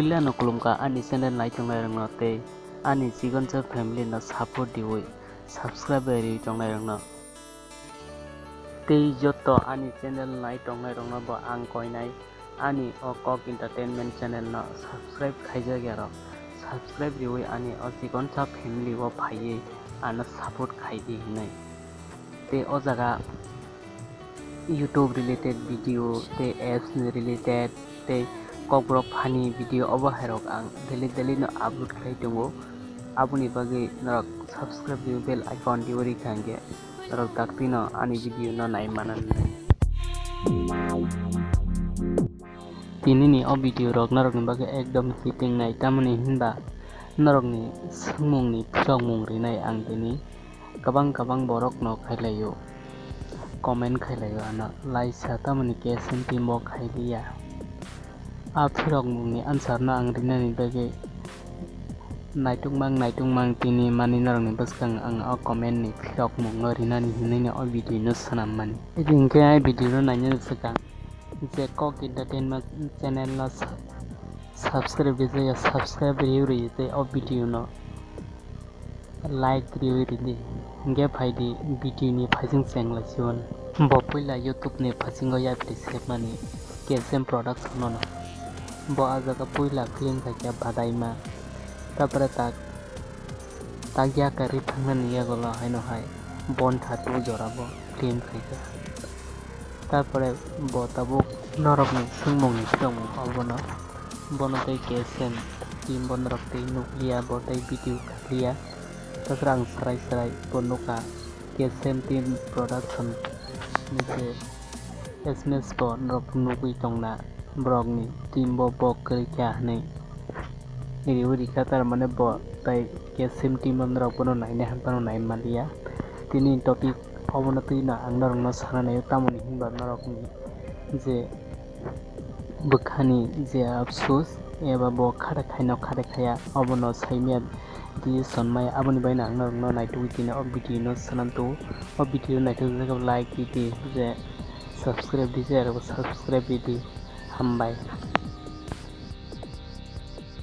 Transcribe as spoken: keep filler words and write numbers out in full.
Puila no khulumkha ani channel nai tongnai rokno tei ani chikonsa family no support diwi subscribe bai riwi tongnai rokno. Tei joto ani channel nai tongnai rokno bo ang koinai ani o Kok Entertainment channel no subscribe khaijak ya rok. Subscribe riwi ani o chikonsa family o phaiwi ano support khaidi hinwi. Tei o jaga YouTube related video tei apps ni related tei kokborok funny video obo hai rok ang daily daily no upload khlai tongo. Aboni bagwi norok subscribe riwi bell icon diwi rikha hwnkhe norok daktino ani video no nai mananai. Tinini o video rok norokni bagwi ekdom hiting nai, tamoni hinba norokni swngmungni phirokmung rinai ang tini kwbang kwbang borokno khailaio, comment khailaio ano laisa, tamoni K S M team bo khailiya. A phirokmungni answer no ang rinani bagwi naitukmang naitukmang tini mani norokni bwskang ang o comment ni phirokmung no rinani hinwi no o video no swnam mani. Hinkhe a video no nainani swkang je Kok Entertainment channel no sa-, subscribe rijak ya, subscribe riwi rw tei o video no like riwi ridi. Hinkhe phaidi video ni phaising cheng lai sibon. Bo puila YouTube ni phasingo yapri sepmani K S M Production no. Bo a jaga puila film khaikha Badaima. Tapore tak, tak yakarwi thangnani yagulo haino hai Bontha two jora bo film khaikha. Tarpore bo tabuk norokni swngmungni phirokmung obono, bono tei K S M team bo norok tei nukliya, bo tei video khakliya. Takhwrang swrai swrai bo nukha K S M team production ni je S M S bo norok nugwi tongna, borokni team bo bok kwrwi kha hinwi. Riwi rikha, tar mane bo tai K S M team rok bono naina hwnphano nai manliya. Tini topic obono twi no ang norokno sana naio, tamoni hinba norokni je bwkhani je afsus eba bo khare khaino khare khaya obono saimaya decision maya, aboni baino ang norokno naitugwi tini o video no swnam tongo. O video naithok jak like ridi, je subscribe ridi, subscribe ridi. Hambai.